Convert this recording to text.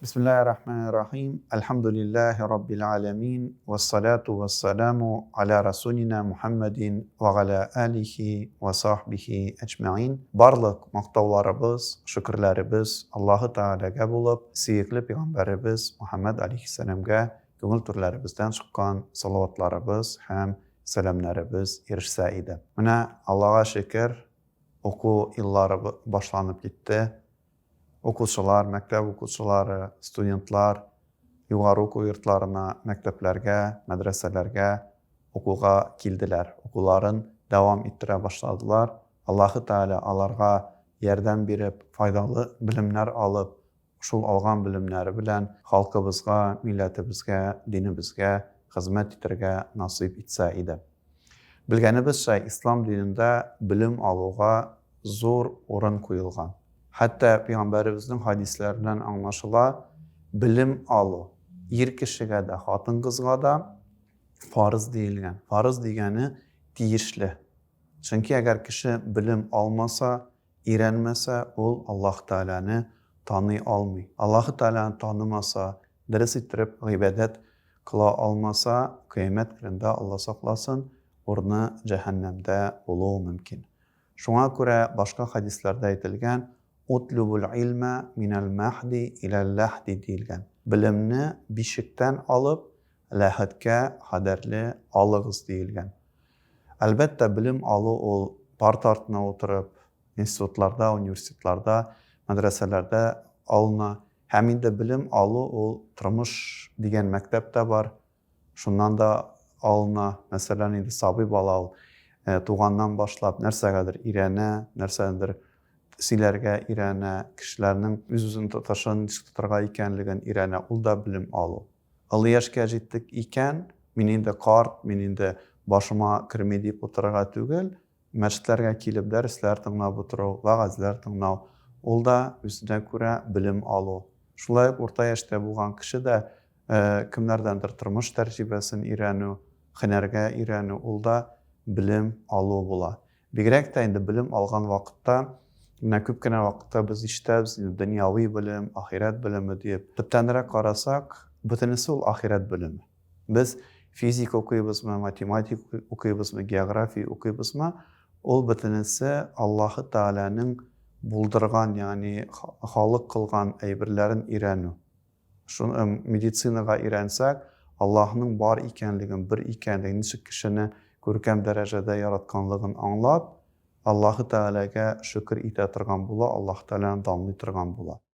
Бисмиллаһир рахманир рахим. Әлхәмдүлиллаһи раббил аламин. Вассалату вассаламу аля расулина Мухаммадин ва аля алихи ва сахбихи әҗмәин. Барлык мактауларыбыз, шөкерләребез Аллаһы Тәгаләгә булып, сөекле пәйгамбәребез Мухаммад алейхиссәламгә күңел түрләребездән чыккан салаватларыбыз һәм сәламнәребез ирешсә иде. Менә Аллага шөкер, уку еллары башланып китте. Укучылар, мәктәп укучылары, студентлар югары уку йортларына, мәктәпләргә, мәдрәсәләргә укуга килделәр, укуларын дәвам иттерә башладылар. Аллаһы Тәгалә аларга ярдәм биреп, файдалы белемнәр алып, шул алган белемнәре белән халкыбызга, милләтебезгә, динебезгә хезмәт итәргә насыйп итсә иде. Белгәнебезчә, ислам динендә белем алуга зур урын куелган. Хәтта пәйгамбәребезнең хадисләреннән аңлашыла, белем алу ир кешегә дә, хатын-кызга да фарыз диелгән. Фарыз дигәне тиешле. Чөнки әгәр кеше белем алмаса, өйрәнмәсә, ул Аллаһ Тәгаләне таный алмый. Аллаһ Тәгаләне танымаса, дөрес иттереп гыйбадәт кыла алмаса, кыямәт көнендә, Алла сакласын, урыны җәһәннәмдә булуы мөмкин. Шуңа күрә башка хәдисләрдә әйтелгән, Утлюбул илмә минәл мәһди иләл ләһди диелгән. Белемне бишектән алып, ләхеткә кадәрле алыгыз диелгән. Әлбәттә, белем алу ул парта артына утырып, институтларда, университетларда, мәдрәсәләрдә алына. Һәм инде белем алу ул тормыш дигән мәктәп тә бар, шуннан да алына. Мәсәлән, инде сабый бала ул туганнан башлап нәрсәгәдер өйрәнә, нәрсәдер сөйләргә өйрәнә, кешеләрнең үз-үзен тотышын ничек тотарга икәнлеген өйрәнә, ул да белем алу. Олы яшькә җиттек икән, мин инде карт, мин инде башыма керми дип утырырга түгел, мәчетләргә килеп дәресләр тыңлап утыру, вәгазьләр тыңлау, ул да үзенә күрә белем алу. Шулай ук урта яшьтә булган кеше дә кемнәрдәндер тормыш тәҗрибәсен өйрәнү, һөнәргә өйрәнү, ул да белем алу була. Бигрәк тә инде белем алган вакытта, менә күп кенә вакытта без ишетәбез инде дөньяви белем, ахирәт белеме диеп. Төптәнрәк карасак, бөтенесе ул ахирәт белеме. Без физика укыйбызмы, математика укыйбызмы, география укыйбызмы, ул бөтенесе Аллаһы Тәгаләнең булдырган, ягъни халык кылган әйберләрен өйрәнү. Шуны медицинага өйрәнсәк, Аллаһның бар икәнлеген, бер икәнлеген, ничек кешене күркәм дәрәҗәдә яратканлыгын аңлап, Аллаһы Тәгаләгә шөкер итә торган була, Аллаһы Тәгаләне данлый торган була.